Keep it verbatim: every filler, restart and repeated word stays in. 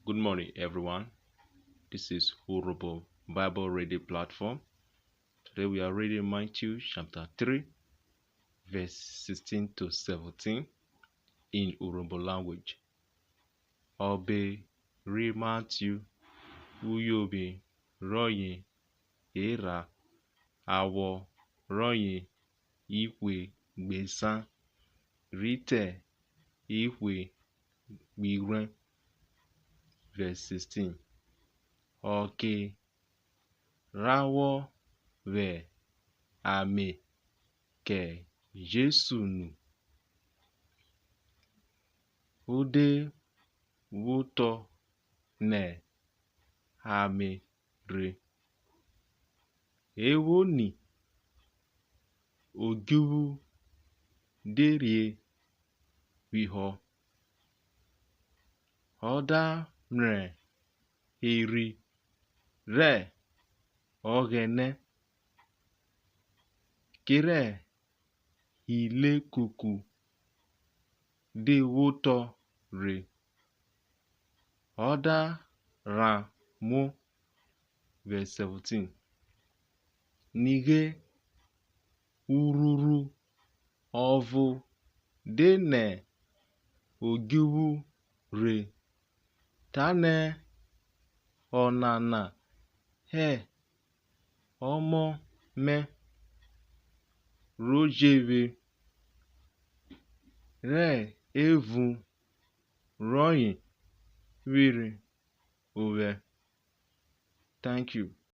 Good morning, everyone. This is Urhobo Bible Reading Platform. Today we are reading Matthew chapter three, verse sixteen to seventeen in Urhobo language. Ọbe ri Matthew, uyovwi rọye erha, awọ rọye ihwe gbesan rhi te ihwe gbighwrẹn. Verse sixteen. Ọke ra vwọ vwẹ ame kẹ Jesu nu, o de vwotọ nẹ ame rhe. E vwo ni, odjuvwu de rhie phihọ, ọ da mrẹ Erhi rẹ Ọghẹnẹ, kerẹ ilekuku de vwotọ rhe, ọ da rhan muo. Verse seventeen. Nighe, urhuru ọvo de nẹ odjuvwu rhe, tanẹ, Ọnana hẹ ọmọ mẹ, ro je vwe, rẹ evun rọye vwerhe ovwẹ. Thank you.